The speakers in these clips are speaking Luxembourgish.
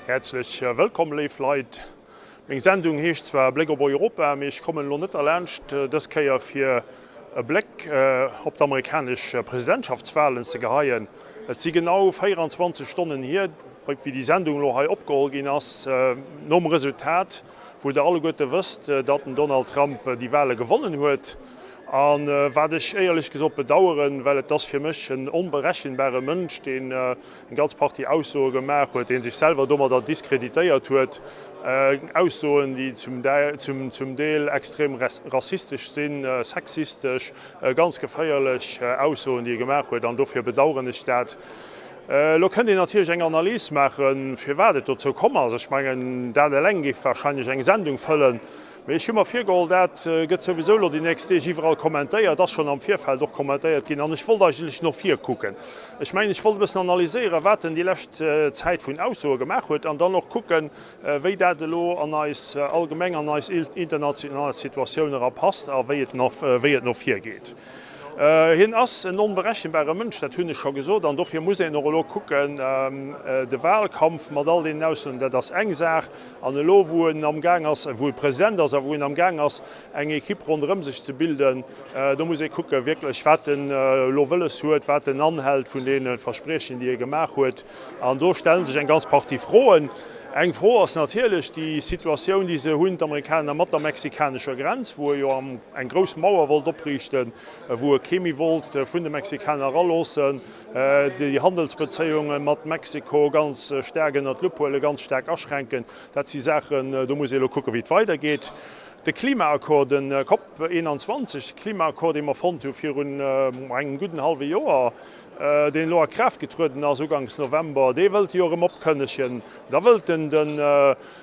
Häerzlech wëllkomm léif Leit. Meng Sendung heescht zwar Bléck op Europa, mee ech kommen elo net derlaanscht dës Kéier fir e Bléck op d'amerikanesch Presidentschaftswahlen ze geheien. Et si genau 24 Stonnen hier, wéi déi Sendung elo hei opgeholl ginn ass, nom Resultat, wou der alleguerte wësst, datt den Donald Trump déi Wahle gewonnen huet. A wat ech éierlech gesot bedaueren, well et ass fir mech en onberechenbare Mënsch, deen eng ganz Partie Aussoe gemaach huet, dee sech selwer domadder diskreditéiert huet, Aussoen, déi zum Deel extrem rassistesch sinn, sexistesch, ganz geféierlech Aussoen, déi e gemaach huet. An dofir bedaueren ech dat. Elo kënnt een natierlech eng Analys maachen, firwat et dozou komm ass. Ech mengen, dat eleng géif warscheinlech eng Sendung fëllen. Mee ech hu mer virgeholl, dat gëtt souwisou elo déi nächst Deeg iwwerall kommentéiert, ass schonn am Virfeld och kommentéiert ginn, an ech wollt eigentlech no vir kucken. Ech mengen, ech wollt e bëssen analyséieren, wat en déi lescht Zäit vun Aussoe gemaach huet, an dann och kucken, wéi dat elo an eis allgemeng, an eis international Situatioun era passt a wéi et no, wéi et no vir geet. Hien ass en onberechenbare Mënsch, dat hunn ech scho gesot, an dofir muss een och elo kucken, de Wahlkampf mat all deenen Aussoen, dat ass eng Saach, An elo, wou en amgaang ass, wou e President ass a wou en amgaang ass, eng Equipe ronderëm sech ze bilden, do muss ee kucke wierklech, wat en elo wëlles huet, wat en anhält vun deene Verspriechen, déi e gemaach huet. An do stelle sech eng ganz Partie Froen. Eng Fro ass natierlech déi Situatioun, déi se hunn, d'Amerikaner, mat der mexikanescher Grenz, wou e jo eng grouss Mauer wollt opriichten, wou e kee méi wollt vun de Mexikaner eraloossen. déi Handelsbezéiunge mat Mexiko ganz staark ënnert d'Lupp huelen, ganz staark aschränken. Dat si Saachen, do muss ee elo kucken, wéi et weidergeet. De Klimaaccord, de Cop 21, de Klimaaccord, dee mer fonnt hu virun engem gudden hallwe Joer, deen elo a Kraaft getrueden ass uganks November, dee wëllt e jo erëm opkënnegen. Da wëllt en den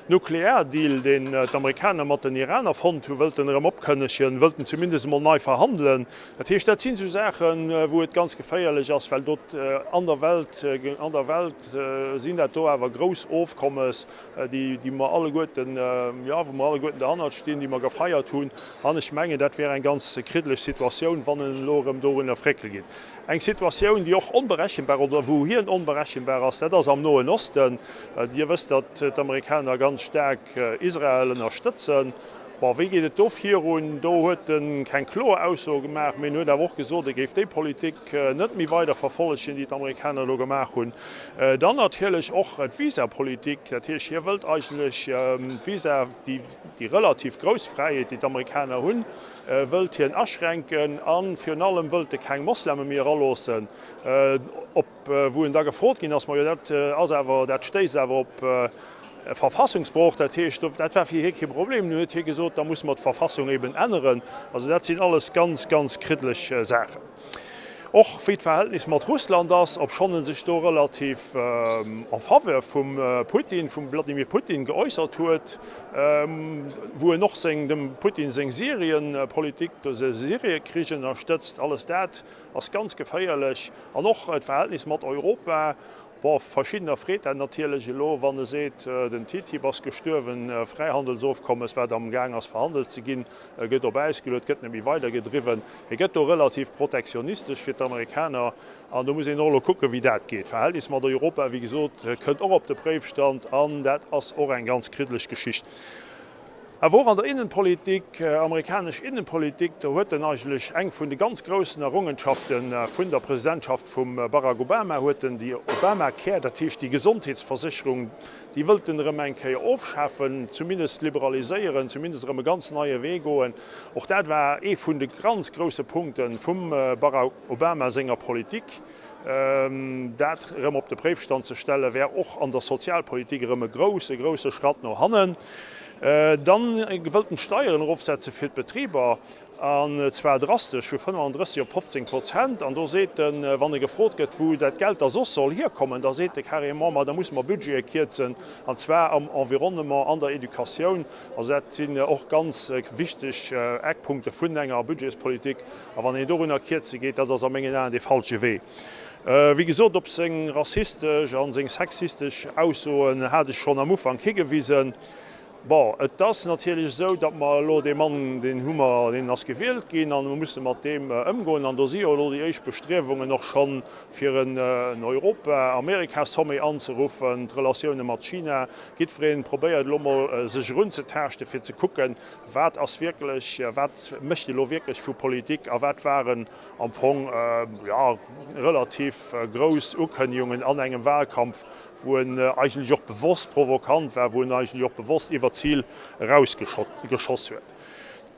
Nukleardeal, deen d'Amerikaner mat den Iraner fonnt hu, wëllt en erëm opkënnegen, wëllt en zumindest emol nei verhandelen. Dat heescht, dat sinn esou Saachen, wou et ganz geféierlech ass, well do an der Welt, an der Welt sinn dat do awer grouss Ofkommes, déi, déi mer alleguerten, jo, wou mer alleguerten derhannert stinn, déi mer gefeiert hunn. An ech mengen, dat wär eng ganz kriddeleg Situatioun, wann en elo erëm dorunner fréckele geet. Eng Situatioun, déi och onberechenbar oder wou hien onberechenbar ass, dat ass am Noen Osten. Dir wësst, datt d'Amerikaner ganz staark Israel ënnerstëtzen. Bon, wéi geet et do virun? Do huet e keng kloer Ausso gemaach, mee en huet awer och gesot, e géif déi Politik net méi weider verfollegen, déi d'Amerikaner elo gemaach hunn. Dann natierlech och d'Visapolitik, dat heescht, hie wëllt eigentlech d'Visa, déi relativ grouss Fräiheet, déi d'Amerikaner hunn, wëllt hien aschränken a virun allem wëllt e keng Mosleme méi eraloossen. Op wou en da gefrot ginn ass, majo dat ass awer, dat stéisst awer op Verfassungsbroch, dat heescht, dat war fir hie kee Problem. Dunn huet hie gesot, da musse mer d'Verfassung eben änneren. Also dat sinn alles ganz, ganz kriddeleg Saachen. Och wéi d'Verhältnis mat Russland ass, obschonn e sech do relativ en faveur vum Putin, vum Wladimir Putin geäussert huet, wou en och seng, dem Putin seng Syrien-Politik, de Syriekrich ënnerstëtzt, alles dat ass ganz geféierlech. An och d'Verhältnis mat Europa, bon, verschiddener freet dat natierlech elo, wann e seet, den TTIP ass gestuerwen, Fräihandelsofkommes, wat am Gaang ass verhandelt ze ginn, gëtt op Äis geluet, gëtt net méi weidergedriwwen. Hie gëtt do relativ protektionistesch fir d'Amerikaner an do muss een och elo kucken, wéi dat geet. D'Verhältnis mat Europa, wéi gesot, kënnt och op de Préifstand an dat ass och eng ganz kriddeleg Geschicht. Awer och an der Innenpolitik, amerikanesch Innenpolitik, do huet en eigentlech eng vun de ganz groussen Errungenschafte vun der Presidentschaft vum Barack Obama, huet en déi Obamacare, dat heescht déi Gesondheetsversécherung, Déi wëllt en erëm eng Kéier ofschafen, zumindest liberaliséieren, zumindest erëm e ganz neie Wee goen. Och dat war ee vun de ganz grousse Punkte vum Barack Obama senger Politik. Dat erëm op de Préifstand ze stellen, wär och an der Sozialpolitik erëm e grousse, grousse Schratt no hannen. Dann wëllt en d'Steieren erofsetze fir d'Betriber. An zwar drastesch, vu 35 op 15 Prozent. An do seet en, wann e gefrot gëtt, wou dat Geld da soss soll hierkommen, da seet e carrément, ma da musse mer Budgete kierzen, an zwar am Environnement, an der Educatioun. Also dat sinn och ganz wichteg Eckpunkte vun enger Budgetspolitik. A wann een dorunner kierze geet, dat ass a mengen Aen dee falsche Wee. Wéi gesot, op seng rassistesch a seng sexistesch Aussoen hat ech schonn am Ufank higewisen. Bon, et ass natierlech esou, datt mer elo dee Mann, deen hu mer, deen ass gewielt ginn an mer musse mat deem ëmgoen. An do si jo elo déi éischt Bestriewungen och schonn, fir en Europa-Amerika-Sommet anzeruffen, d'Relatioune mat China. Jiddweree probéiert elo mol sech erunzetaaschten, fir ze kucken, wat ass wierklech, wat mécht elo wierklech vu Politik a wat waren am Fong, jo, relativ grouss Ukënnegungen an engem Wahlkampf, wou en eigentlech och bewosst provokant war, wou en eigentlech och bewosst iwwer d'Zil erausgeschoss huet.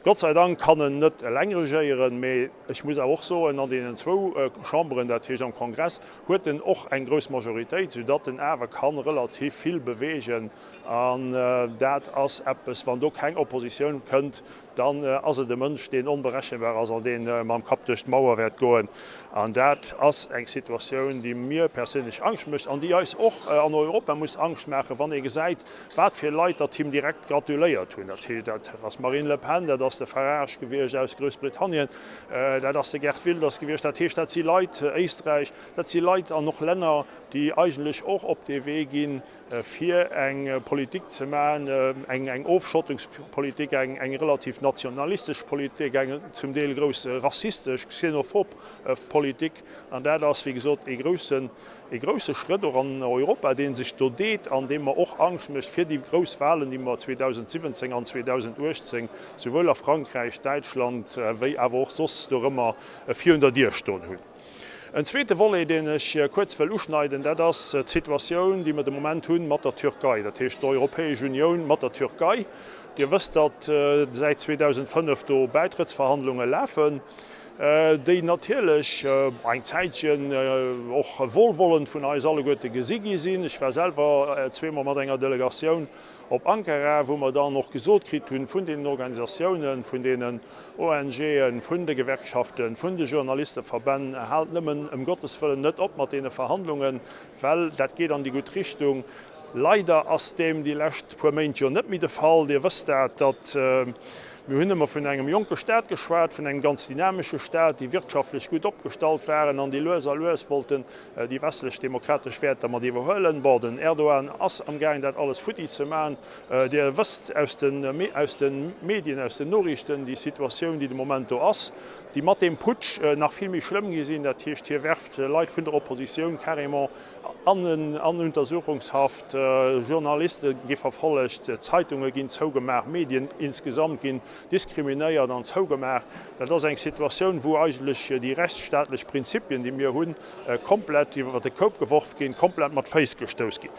Gott sei Dank kann en net eleng regéieren, mee ech muss awer och soen, an deenen zwou Chamberen, dat heescht am Kongress, huet en och eng grouss Majoritéit, soudatt en awer ka relativ vill beweegen. An dat ass eppes, wann do keng Oppositioun kënnt, Dann ass et e Mënsch, deen onberechenbar ass an dee mam Kapp duerch d'Mauer wäert goen. An dat ass eng Situatioun, déi mir perséinlech Angscht mécht an déi eis och an Europa muss Angscht maachen, wann ee gesäit, wat fir Leit datt him direkt gratuléiert hunn. Dat ass d'Marine Le Pen, dat ass de Farage gewiescht aus Groussbritannien, dat ass de Geert Wilders gewiescht. Dat heescht, dat si Leit, Éisträich, dat si Leit an och Länner, déi eigentlech och op dee Wee ginn, fir eng Politik ze maachen, eng Ofschottungspolitik, eng relativ nationalistesch Politik, eng zum Deel grouss rassistesch, xenophob Politik. An dat ass, wéi gesot, ee groussen, ee grousse Schrëtt och an Europa, dee sech do deet an dee mer och Angscht mécht fir déi grouss Wahlen, déi mer 2017 an 2018 souwuel a Frankräich, Däitschland wéi awer och soss dorëmmer virun der Dier stoen hunn. En zweete Volet, deen ech kuerz wëll uschneiden, dat ass d'Situatioun, déi mer de Moment hu mat der Türkei, dat heescht d'Europäesch Unioun mat der Türkei. Dir wësst, datt säit 2005 do Bäitrëttsverhandlunge lafen, déi natierlech eng Zäitchen och wohlwollend vun eis alleguerte gesi gi sinn. Ech war selwer zweemol mat enger Delegatioun op Ankara, wou mer dann och gesot kritt hunn vun deenen Organisatiounen, vun deenen ONGen, vun de Gewerkschaften, vun de Journalisteverbänn, Haalt nëmmen ëm Gottes Wëllen net op mat deene Verhandlungen, well dat geet an déi gutt Richtung. Leider ass deem déi lescht puer Méint jo net méi de Fall. Dir wësst dat, datt mir hunn ëmmer vun engem jonke Stat geschwat, vun engem ganz dynamesche Stat, déi wirtschaftlech gutt opgestallt waren an déi lues a lues wollten déi westlech demokratesch Wäerter mat iwwerhuelen. Bon, den Erdogan ass am gaang dat alles futti ze man. Dir wësst aus de aus de Medien, aus den Noriichten, déi Situatioun déi de Moment do ass, déi mat deem Putsch nach vill méi schlëmm gi sinn. Dat heescht, hie werft Leit vun der Oppositioun carrément an an Untersuchungshaft, Journaliste gi verfollegt, Zeitunge ginn zougemaach, Medien insgesamt ginn diskriminéiert an zougemaach. Dat ass eng Situatioun, wou eigentlech déi rechtsstaatlech Prinzipien, déi mir hunn, komplett iwwer de Koup geworf ginn, komplett mat Féiss gestouss ginn.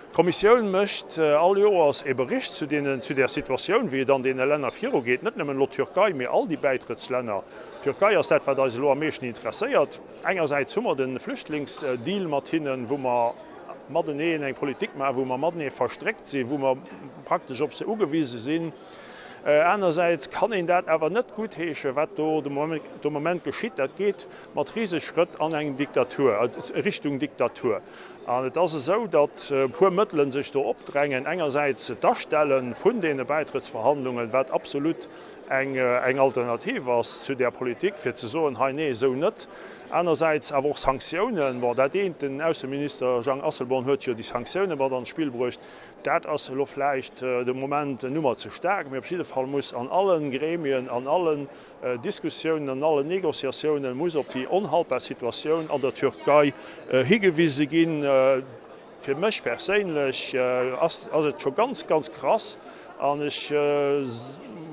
D'Kommissioun mécht all Joers e Bericht zu deenen, zu där Situatioun, wéi et an deene Länner virugeet, net nëmmen elo d'Türkei, mee all déi Bäitrëttslänner. D'Türkei ass dat, wat eis elo am meeschten interesséiert. Engersäits hu mer de Flüchtlingsdeal mat hinnen, wou mer mateneen eng Politik maachen, wou mer matenee verstréckt sinn, wou mer praktesch op se ugewise sinn. Anersäits kann een dat awer net guttheeschen, wat do de Moment geschitt. Dat geet mat Riseschrëtt an eng Diktatur, Richtung Diktatur. An et ass esou, datt e puer Mëttele sech do opdrängen. Engersäits d'Astelle vun deene Bäitrëttsverhandlungen, wat absolut eng Alternativ ass zu där Politik, fir ze soen, hei nee, esou net. Anersäits awer och Sanktiounen. Bon, dat eent, den Ausseminister Jean Asselborn huet jo déi Sanktioune mat an d'Spill bruecht. Dat ass elo vläicht de Moment en Nummer ze staark, mee op jidde Fall muss an allen Gremien, an allen Diskussiounen, an allen Négociatiounen muss op déi onhaltbar Situatioun an der Türkei higewise ginn. Fir mech perséinlech ass et scho ganz, ganz krass an ech,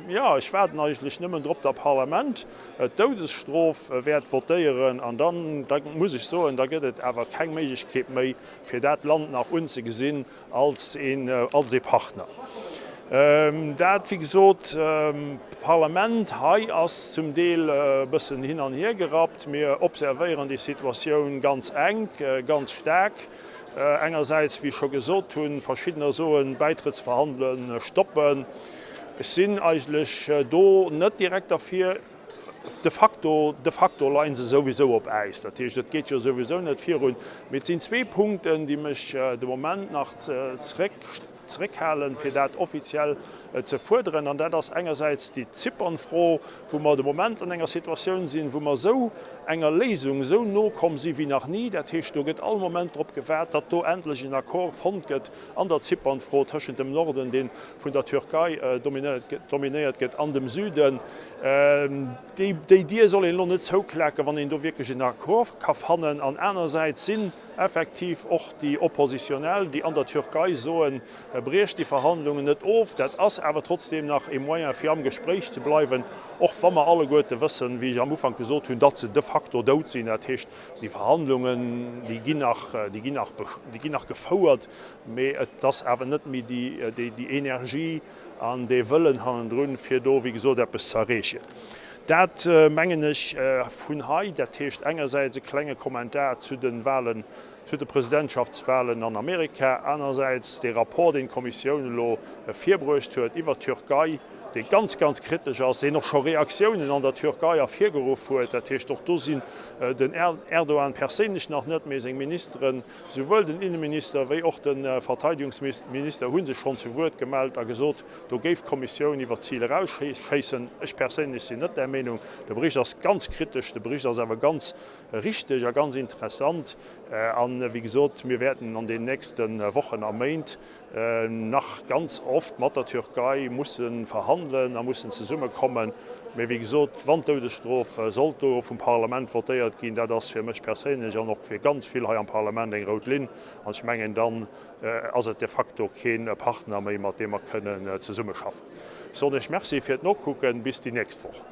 jo, ech waarden eigentlech nëmmen drop, datt d'Parlament d'Doudesstrof wäert votéieren an dann, da muss ech soen, da gëtt et awer keng Méiglechkeet méi, fir dat Land nach unzegesinn als een, als ee Partner. Dat, wéi gesot, d'Parlament hei ass zum Deel e bëssen hin an hier gerappt. Mir observéieren déi Situatioun ganz enk, ganz staark. Engersäits, wéi ech scho gesot hunn, verschiddener soen, Bäitrëttsverhandele stoppen. Ech sinn eigentlech do net direkt derfir. De facto, de facto leien se souwisou op Äis. Dat heescht, et geet jo souwisou net virun. Mee et sinn zwee Punkten, déi mech de Moment nach zréck. zeréckhalen, fir dat offiziell ze fuerderen. An dat ass engersäits déi Zypern-Fro, wou mer de Moment an enger Situatioun sinn, wou mer esou enger Léisung esou no komm si wéi nach ni. Dat heescht, do gëtt all Moment drop gewaart, datt do endlech en Accord fonnt gëtt an der Zypern-Fro tëschent dem Norden, dee vun der Türkei dominéiert gëtt, an dem Süden. Déi Dier soll een elo net zouklaken, wann een do wierklech en Accord ka fannen. An anersäits sinn effektiv och déi Oppositionell, déi an der Türkei soen, Briecht déi Verhandlungen net of. Dat ass awer trotzdeem nach ee Moyen, fir am Gespréich ze bleiwen, och wa mer alleguerte wëssen, wéi ech am Ufank gesot hunn, datt se de facto dout sinn. Dat heescht, déi Verhandlungen, déi ginn nach, déi ginn nach, déi ginn nach gefouert, mee et ass awer net méi déi, déi Energie an dee Wëllen hannendrun, fir do, wéi gesot, eppes ze erreechen. Dat mengen ech vun hei. Dat heescht engersäits e klenge Kommentar zu de Wahlen, zu de Presidentschaftswahlen an Amerika, anersäits dee Rapport, deen d'Kommissioun elo virbruecht huet iwwert d'Türkei, dee ganz, ganz kritesch ass, deen och scho Reaktiounen an der Türkei ervirgeruff huet. Dat heescht, och do sinn den Erdogan perséinlech nach net, mee seng Ministeren, souwuel den Inneminister wéi och de Verteidigungsminister hu sech schonn zu Wuert gemellt a gesot, do géif d'Kommissioun iwwer d'Zil erausschéissen. Ech perséinlech sinn net där Meenung. De Bericht ass ganz kritesch, de Bericht ass awer ganz Richteg a ganz interessant. An wéi gesot, mir wäerten an den nächste Wochen a Méint nach ganz oft mat der Türkei musse verhandelen a mussen zesummekommen. Mee wéi gesot, wann d'Doudesstrof sollt do vum Parlament votéiert ginn, dat ass fir mech perséinlech an och fir ganz vill hei am Parlament eng rout Linn. An ech mengen, dann ass et de facto kee Partner méi, mat deem mer kënnen zesummeschaffen. Ech soen Iech Merci fir d'Nokucken. Bis déi nächst Woch.